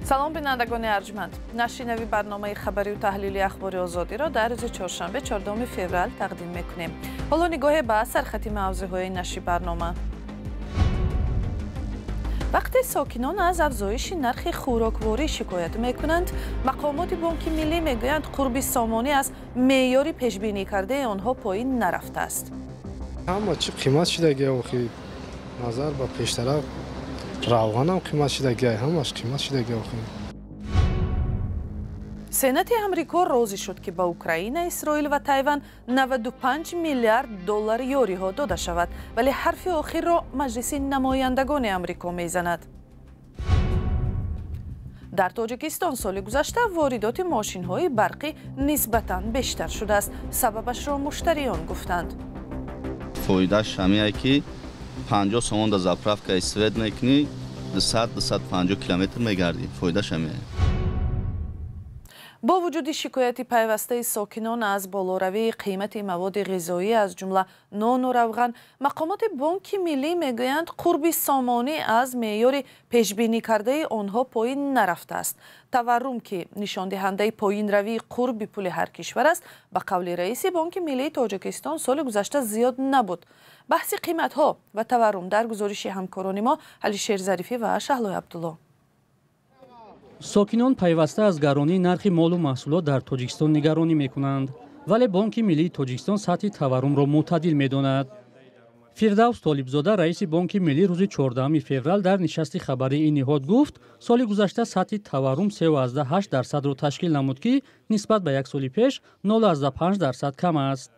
Салом, бинандагони арҷманд. Нашри нави барномаи хабарию таҳлили Ахбори Озодиро дар рӯзи чоршанбе, 14 феврал тақдим мекунем. Ҳоло нигоҳе ба сархати мавзӯъҳои нашри барнома. Вақте сокинон аз афзоиши нархи хӯрокворӣ шикоят мекунанд, мақомоти Бонки Миллӣ мегӯянд, қурби сомонӣ аз меъёри пешбинӣ кардаи онҳо поин нарафтааст. Ҳама чӣ қимат шидаги охи, назар ба пештара равғанам қимат шидаги, ҳамаш қимат шидаги охи. Сенати Амрико розӣ шуд, ки ба Украина, Исроил ва Тайван 95 миллиард доллар ёриҳо дода шавад, вале ҳарфи охирро Маҷлиси намояндагони Амрико мезанад. Дар Тоҷикистон соли гузашта воридоти мошинҳои барқӣ нисбатан бештар шудааст. Сабабашро муштариён гуфтанд. Фоидааш ҳамие, ки 50 сомон да заправкаи свет мекунӣ, 200, 250 километр мегардӣ. Фоидааш ҳамие. Бо вуҷуди шикояти пайвастаи сокинон аз болоравии қимати маводи ғизоӣ, аз ҷумла нону равған, мақомоти Бонки Миллӣ мегӯянд, қурби сомонӣ аз меъёри пешбинӣ кардаи онҳо поин нарафтааст. Таваррум, ки нишондиҳандаи поинравии қурби пули ҳар кишвар аст, ба қавли раиси Бонки Миллии Тоҷикистон, соли гузашта зиёд набуд. Баҳси қиматҳо ва таваррум дар гузориши ҳамкорони мо Алишер Зарифӣ ва Шаҳлои Абдулло. Сокинон пайваста аз гаронии нархи молу маҳсулот дар Тоҷикистон нигаронӣ мекунанд, вале Бонки Миллии Тоҷикистон сатҳи таваррумро мӯътадил медонад. Фирдавс Толибзода, раиси Бонки Миллӣ, рӯзи 14 феврал дар нишасти хабарии ин ниҳод гуфт, соли гузашта сатҳи таваррум 3,8 дарсадро ташкил намуд, ки нисбат ба як соли пеш 0,5 дарсад кам аст.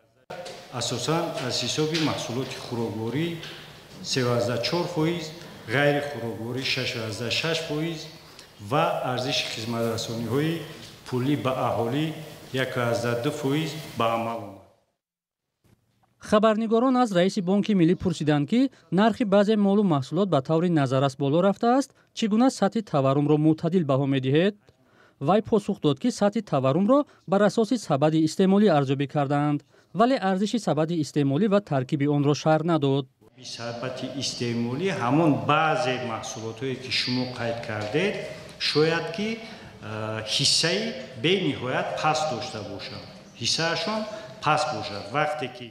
Асосан аз ҳисоби маҳсулоти хӯрокворӣ 3,4%, ғайрихӯрокворӣ 6,6% ва арзиши хизматрасониҳои пулӣ ба аҳолӣ 1,2% ба амал омад. Хабарнигорон аз раиси Бонки Миллӣ пурсиданд, ки нархи баъзе молу маҳсулот ба таври назаррас боло рафтааст, чӣ гуна сатҳи таваррумро мӯътадил баҳо медиҳед? Вай посух дод, ки сатҳи таваррумро бар асоси сабади истеъмолӣ арзёбӣ кардаанд, вале арзиши сабади истеъмолӣ ва таркиби онро шарҳ надод. Сабади истеъмолӣ ҳамон баъзе маҳсулотҳое, ки шумо қайд кардед, шояд ки ҳиссаи бениҳоят паст дошта бошанд, ҳиссаашон паст бошад, вақте ки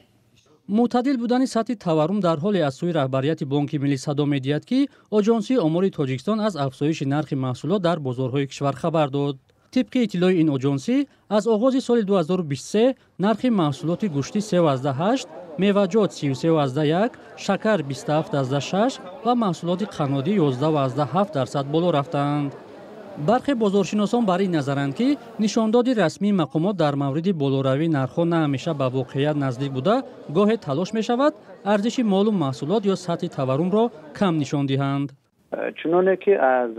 Мӯътадил будани сатҳи таваррум дар ҳоле аз сӯи раҳбарияти Бонки Миллӣ садо медиҳад, ки Оҷонсии омори Тоҷикистон аз афзоиши нархи маҳсулот дар бозорҳои кишвар хабар дод. Тибқи иттилои ин оҷонсӣ, аз оғози соли 2023 нархи маҳсулоти гӯштӣ 3,8, меваҷот 33,1, шакар 27,6 ва маҳсулоти қаннодӣ 11,7% боло рафтаанд. Бархе бозоршиносон бар ин назаранд, ки нишондоди расмии мақомот дар мавриди болоравии нархҳо на ҳамеша ба воқеият наздик буда, гоҳе талош мешавад арзиши молу маҳсулот ё сатҳи таваррумро кам нишон диҳанд. Чуноне ки аз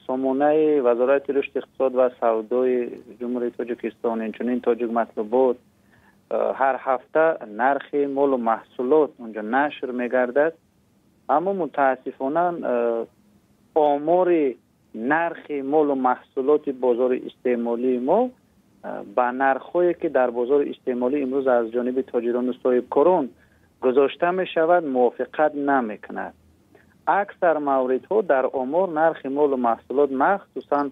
сомонаи Вазорати рушди иқтисод ва савдои Ҷумҳурии Тоҷикистон, инчунин Тоҷик матлубот, ҳар ҳафта нархи молу маҳсулот онҷо нашр мегардад, аммо мутаассифона омори нархи молу маҳсулоти бозори истеъмолии мо ба нархҳое, ки дар бозори истеъмолӣ имрӯз аз ҷониби тоҷирону соҳибкорон гузошта мешавад, мувофиқат намекунад. Аксар мавридҳо дар омор нархи молу маҳсулот, махсусан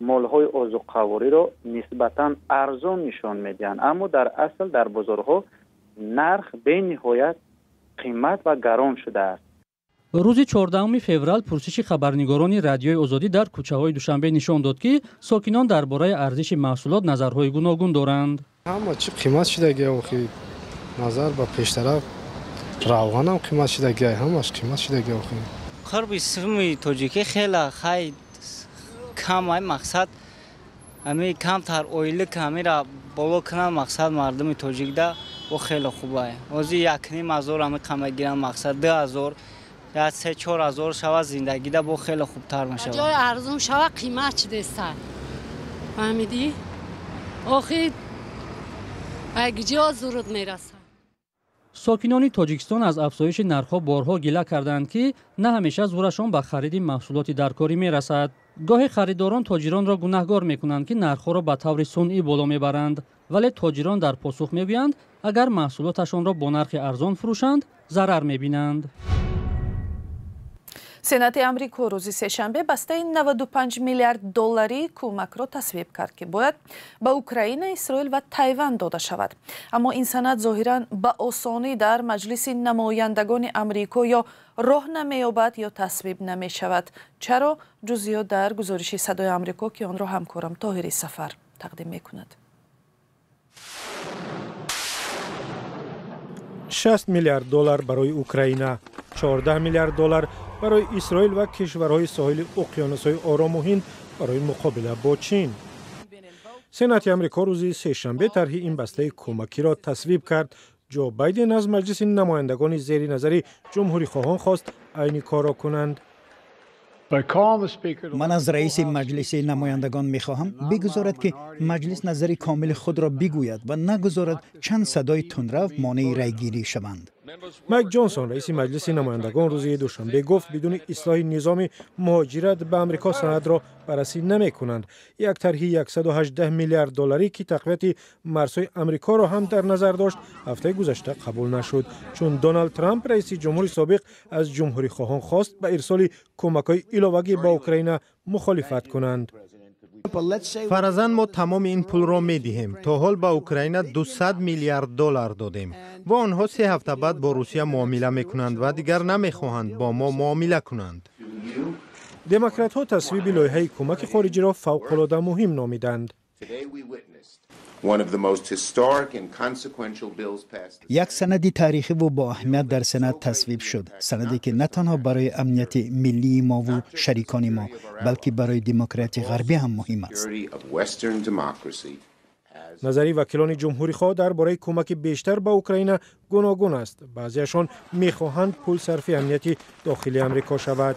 молҳои озуқавориро, нисбатан арзон нишон медиҳанд, аммо дар асл дар бозорҳо нарх бениҳоят қимат ва гарон шудааст. Рӯзи 14 феврал пурсиши хабарнигорони Радиои Озодӣ дар кӯчаҳои Душанбе нишон дод, ки сокинон дар бораи арзиши маҳсулот назарҳои гуногун доранд. Ҳама чӣ қимат шидаги охи, назар ба пештара равғанам қимат шидаги, ҳамаш қимат шидаги охи. Қурби суми тоҷикӣ хела хай кам ай. Мақсад, ами камтар ойлик амира боло кунанд, мақсад, мардуми тоҷикда о хеле хубай. Ҳозир 1,5 ҳазор ами қама гиранд, мақсад, 2000 я 3-4 ҳазор шава, зиндагида бо хеле хубтар мешавад. Ҷои арзон шава, қимат шудеста, фаҳмидӣ? Охи айгиҷо зуруд мерасад. Сокинони Тоҷикистон аз афзоиши нархҳо борҳо гила карданд, ки на ҳамеша зӯрашон ба хариди маҳсулоти даркорӣ мерасад. Гоҳе харидорон тоҷиронро гунаҳгор мекунанд, ки нархҳоро ба таври сунъӣ боло мебаранд, вале тоҷирон дар посух мегӯянд, агар маҳсулоташонро бо нархи арзон фурӯшанд, зарар мебинанд. Сенати Амрико рӯзи сешанбе бастаи 95 миллиард долларии кӯмакро тасвиб кард, ки бояд ба Украина, Исроил ва Тайван дода шавад. Аммо ин санад зоҳиран ба осонӣ дар Маҷлиси намояндагони Амрико ё роҳ намеёбад, ё тасвиб намешавад. Чаро? Ҷузъиёт дар гузориши Садои Амрико, ки онро ҳамкорам Тоҳири Сафар тақдим мекунад. 6 миллиард доллар барои Украина, 14 миллиард доллар барои Исроил ва кишварҳои соҳили уқёнусҳои Орому Ҳинд барои муқобила бо Чин. Сенати Амрико рӯзи сешанбе тарҳи ин бастаи кӯмакиро тасвиб кард. Ҷо Байден аз Маҷлиси намояндагони зери назари ҷумҳурихоҳон хост айни корро кунанд. Ман аз раиси Маҷлиси намояндагон мехоҳам бигузорад, ки маҷлис назари комили худро бигӯяд ва нагузорад чанд садои тундрав монеи райгирӣ шаванд. Майк Ҷонсон, раиси Маҷлиси намояндагон, рӯзи душанбе гуфт, бидуни ислоҳи низоми муҳоҷират ба Амрико санадро баррасӣ намекунанд. Як тарҳи 118 миллиард долларӣ, ки тақвияти марзҳои Амрикоро ҳам дар назар дошт, ҳафтаи гузашта қабул нашуд, чун Доналд Трамп, раиси ҷумҳури собиқ, аз ҷумҳурихоҳон хост ба ирсоли кӯмакҳои иловагӣ ба Украина мухолифат кунанд. Фаразан мо тамоми ин пулро медиҳем. То ҳол ба Украина 200 миллиард доллар додем ва онҳо 3 ҳафта баъд бо Русия муомила мекунанд ва дигар намехоҳанд бо мо муомила кунанд. Демократҳо тасвиби лоиҳаи кӯмаки хориҷиро фавқулода муҳим номиданд. Як санади таърихиву боаҳамият дар Сенат тасвиб шуд, санаде ки на танҳо барои амнияти миллии мову шарикони мо, балки барои демократияи ғарбӣ ҳам муҳим аст. Назари вакилони ҷумҳурихоҳ дар бораи кӯмаки бештар ба Украина гуногун аст. Баъзеашон мехоҳанд пул сарфи амнияти дохили Амрико шавад.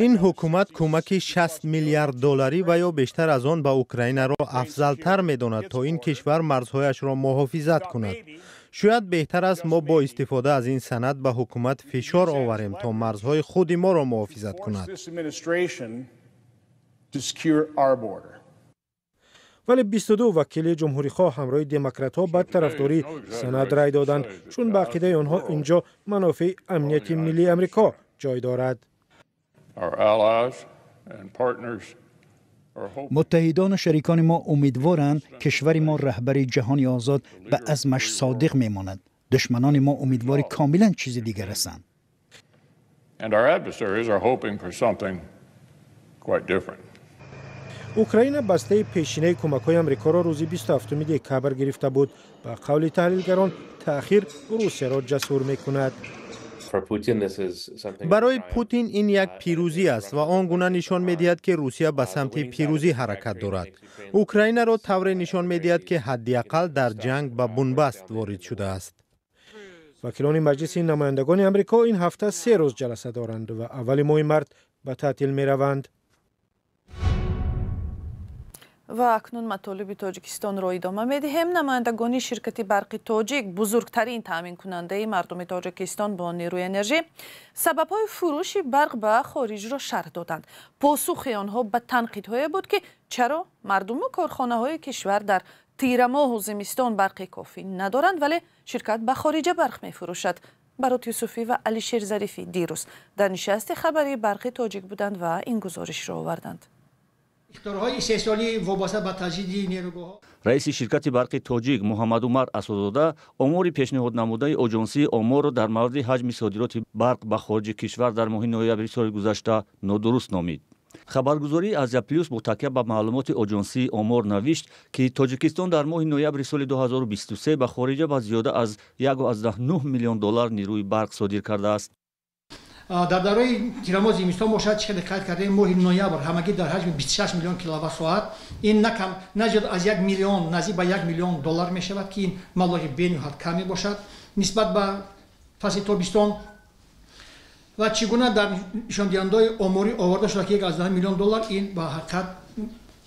Ин ҳукумат кӯмаки 60 миллиард долларӣ ва ё бештар аз он ба Украинаро афзалтар медонад, то ин кишвар марзҳояшро муҳофизат кунад. Шояд беҳтар аст мо бо истифода аз ин санад ба ҳукумат фишор оварем, то марзҳои худи моро муҳофизат кунад. Вале 22 вакили ҷумҳурихоҳ ҳамроҳи демократҳо ба тарафдории санад рай доданд, чун ба ақидаи онҳо инҷо манофеи амнияти миллии Амрико ҷой дорад. Муттаҳидону шарикони мо умедворанд, кишвари мо, раҳбари ҷаҳони озод, ба азмаш содиқ мемонад. Душманони мо умедвори комилан чизи дигар ҳастанд. Украина бастаи пешинаи кӯмакҳои Амрикоро рӯзи 27 декабр гирифта буд. Ба қавли таҳлилгарон, таъхир Русияро ҷасур мекунад. Барои Путин ин як пирӯзӣ аст ва он гуна нишон медиҳад, ки Русия ба самти пирӯзӣ ҳаракат дорад. Украинаро тавре нишон медиҳад, ки ҳадди ақал дар ҷанг ба бунбаст ворид шудааст. Вакилони Маҷлиси намояндагони Амрико ин ҳафта 3 рӯз ҷаласа доранд ва аввали моҳи март ба таътил мераванд. Ва акнун матолиби Тоҷикистонро идома медиҳем. Намояндагони ширкати Барқи Тоҷик, бузургтарин таъминкунандаи мардуми Тоҷикистон бо нерӯи энержӣ, сабабҳои фурӯши барқ ба хориҷро шарҳ доданд. Посухи онҳо ба танқидҳое буд, ки чаро мардуму корхонаҳои кишвар дар тирамоҳу зимистон барқи кофӣ надоранд, вале ширкат ба хориҷа барқ мефурӯшад. Барот Юсуфӣ ва Алишер Зарифӣ дирӯз дар нишасти хабарии Барқи Тоҷик буданд ва ин гузоришро оварданд. Раиси ширкати Барқи Тоҷик Муҳаммадумар Асодзода омори пешниҳоднамудаи Оҷонсии оморро дар мавриди ҳаҷми содироти барқ ба хориҷи кишвар дар моҳи ноябри соли гузашта нодуруст номид. Хабаргузории Азия Плюс бо такя ба маълумоти Оҷонсии омор навишт, ки Тоҷикистон дар моҳи ноябри соли 2023 ба хориҷа ба зиёда аз 1,9 миллион доллар нерӯи барқ содир кардааст. Дар давраи тирамоҳ зимистон бошад, чӣ хеле қайд кардем, моҳи ноябр ҳамагӣ дар ҳаҷми 26 миллион киловатт соат, ин на кам, на зиёд аз 1 миллион, наздик ба 1 миллион доллар мешавад, ки ин маблағи бениҳоят кам мебошад нисбат ба фасли тобистон. Ва чӣ гуна дар нишондиҳандаҳои оморӣ оварда шуда, ки 1,9 миллион доллар, ин ба ҳақиқат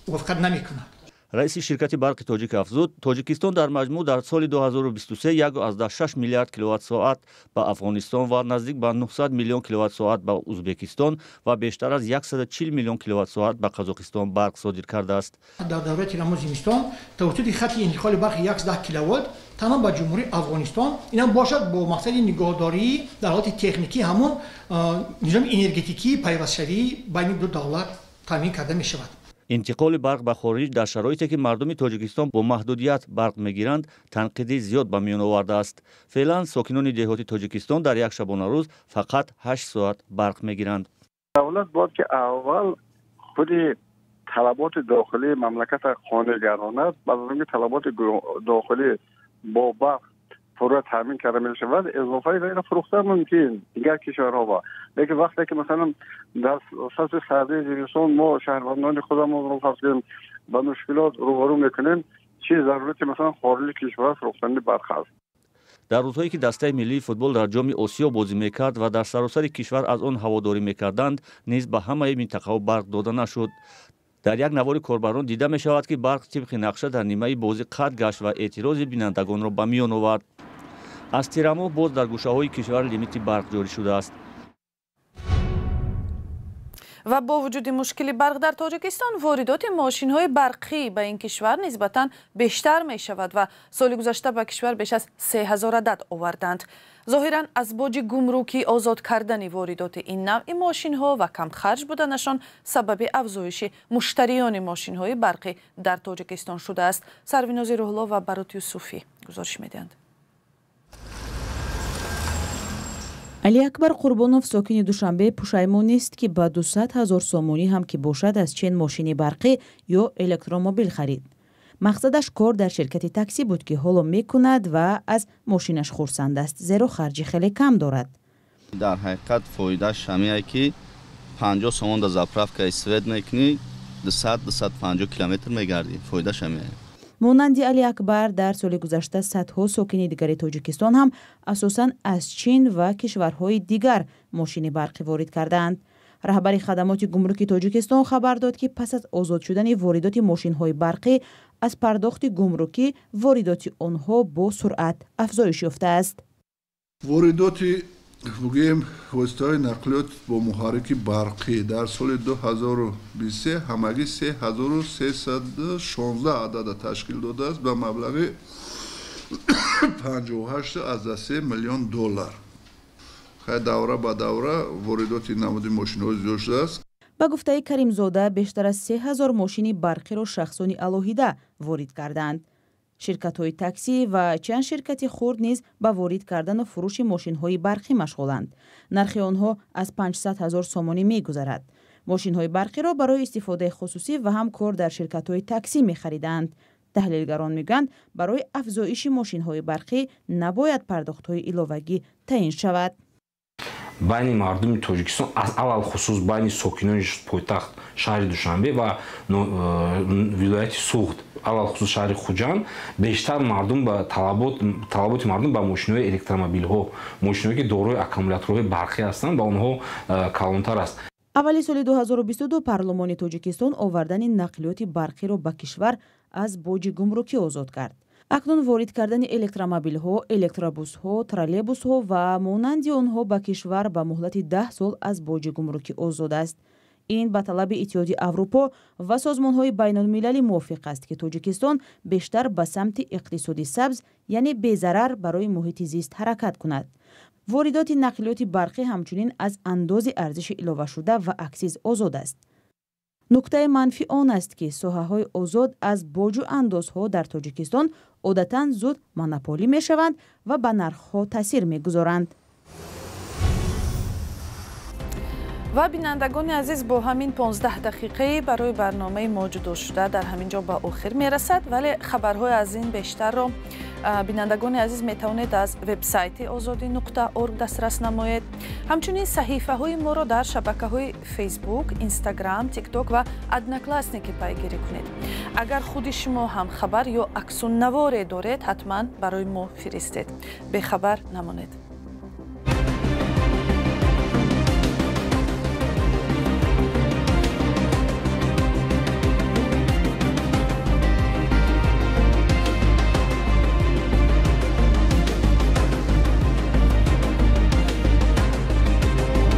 мувофиқат намекунад. Раиси ширкати барқи тоҷик афзуд, Тоҷикистон дар маҷмӯъ дар соли 2023 1,6 миллиард киловатт-соат ба Афғонистон ва наздик ба 900 миллион киловатт-соат ба Узбекистон ва бештар аз 140 миллион киловатт-соат ба Қазоқистон барқ содир кардааст. Дар давраи тирамоҳ зимистон тавассути хати интиқоли барқи 110 киловолт танҳо ба Ҷумҳурии Афғонистон, инам бошад бо мақсади нигоҳдории дар ҳолати техникӣ ҳамон низоми энергетикии пайвастшавии байни ду давлат таъмин карда мешавад. Интиқоли барқ ба хориҷ дар шароите ки мардуми Тоҷикистон бо маҳдудият барқ мегиранд, танқиди зиёд ба миён овардааст. Феълан сокинони деҳоти Тоҷикистон дар як шабонарӯз фақат 8 соат барқ мегиранд. Давлат бояд ки аввал худи талаботи дохилии мамлакатро қонеъ гардонад, баъд аз он ки талаботи дохилӣ бо барқ пурра таъмин карда мешавад, изофаи вайро фурӯхтан мумкин дигар кишварҳо. Лекин вақте ки масалан дар фасли сардии зимистон мо шаҳрвандони худамонро фарз кунем ба мушкилот рӯбарӯ мекунем, чӣ зарурати масалан хориҷи кишвар фурӯхтани барқ аст? Дар рӯзҳое ки дастаи миллии футбол дар ҷоми Осиё бозӣ мекард ва дар саросари кишвар аз он ҳаводорӣ мекарданд, низ ба ҳамаи минтақаҳо барқ дода нашуд. Дар як навори корбарон дида мешавад, ки барқ тибқи нақша дар нимаи бозӣ қатъ гашт ва эътирози бинандагонро ба миён овард. Аз тирамоҳ боз дар гӯшаҳои кишвар лимити барқ ҷорӣ шудааст. Ва бо вуҷуди мушкили барқ дар Тоҷикистон, воридоти мошинҳои барқӣ ба ин кишвар нисбатан бештар мешавад ва соли гузашта ба кишвар беш аз 3000 адад оварданд. Зоҳиран аз боҷи гумрукӣ озод кардани воридоти ин навъи мошинҳо ва камхарҷ буданашон сабаби афзоиши муштариёни мошинҳои барқӣ дар Тоҷикистон шудааст. Сарвинози Рӯҳло ва Барот Юсуфӣ гузориш медиҳанд. Алиакбар Қурбонов сокини Душанбе пушаймон нест, ки ба 200 ҳазор сомонӣ ҳам ки бошад аз чен мошини барқӣ ё электромобил харид. Мақсадаш кор дар ширкати таксӣ буд, ки ҳоло мекунад ва аз мошинаш хурсанд аст, зеро харҷи хеле кам дорад. Дар ҳақиқат фоидааш ҳамиае ки 50 сомон дар заправкаи свет мекунӣ, 200-250 километр мегардӣ. Фоидааш ҳамиае. Монанди Алиакбар дар соли гузашта садҳо сокини дигари Тоҷикистон ҳам асосан аз Чин ва кишварҳои дигар мошини барқӣ ворид кардаанд. Раҳбари хадамоти гумруки Тоҷикистон хабар дод, ки пас аз озод шудани воридоти мошинҳои барқӣ аз пардохти гумрукӣ воридоти онҳо бо суръат афзоиш ёфтааст. Воридоти бигӯем воситаҳои нақлиёт бо муҳаррики барқӣ дар соли 2023 ҳамагӣ 3316 адада ташкил додааст ба маблағи 58,3 миллион доллар. Хай давра ба давра воридоти намуди мошинҳо зиёд шудааст. Ба гуфтаи Каримзода, бештар аз 3000 мошини барқиро шахсони алоҳида ворид кардаанд. Ширкатҳои таксӣ ва чанд ширкати хурд низ ба ворид кардану фурӯши мошинҳои барқӣ машғуланд. Нархи онҳо аз 500 ҳазор сомонӣ мегузарад. Мошинҳои барқиро барои истифодаи хусусӣ ва ҳам кор дар ширкатҳои таксӣ мехариданд. Таҳлилгарон мегӯянд, барои афзоиши мошинҳои барқӣ набояд пардохтҳои иловагӣ таъин шавад. Байни мардуми Тоҷикистон, аз алалхусус байни сокинони пойтахт шаҳри Душанбе ва вилояти Суғд, алалхусус шаҳри Хуҷанд, бештар мардум ба талаботи мардум ба мошинҳои электромобилҳо, мошинҳое ки дорои аккумуляторҳои барқӣ ҳастанд, ба онҳо калонтар аст. Аввали соли 2022 парлумони Тоҷикистон овардани нақлиёти барқиро ба кишвар аз боҷи гумрукӣ озод кард. Акнун ворид кардани электромобилҳо, электробусҳо, троллейбусҳо ва монанди онҳо ба кишвар ба муҳлати 10 сол аз боҷи гумрукӣ озод аст. Ин ба талаби Иттиҳоди Аврупо ва созмонҳои байналмилалӣ мувофиқ аст, ки Тоҷикистон бештар ба самти иқтисоди сабз, яъне безарар барои муҳити зист ҳаракат кунад. Воридоти нақлиёти барқӣ ҳамчунин аз андози арзиши иловашуда ва аксиз озод аст. Нуктаи манфӣ он аст, ки соҳаҳои озод аз боҷу андозҳо дар Тоҷикистон одатан зуд монополӣ мешаванд ва ба нархҳо таъсир мегузоранд. Ва бинандагони азиз, бо ҳамин 15 дақиқаи барои барномаи мо ҷудо шуда дар ҳамин ҷо ба охир мерасад, вале хабарҳои аз ин бештарро бинандагони азиз метавонед аз вебсайти озодӣ.орг дастрас намоед. Ҳамчунин саҳифаҳои моро дар шабакаҳои Фейсбук, Инстаграм, Тикток ва Одноклассники пайгирӣ кунед. Агар худи шумо ҳам хабар ё аксу наворе доред, ҳатман барои мо фиристед. Бехабар намонед.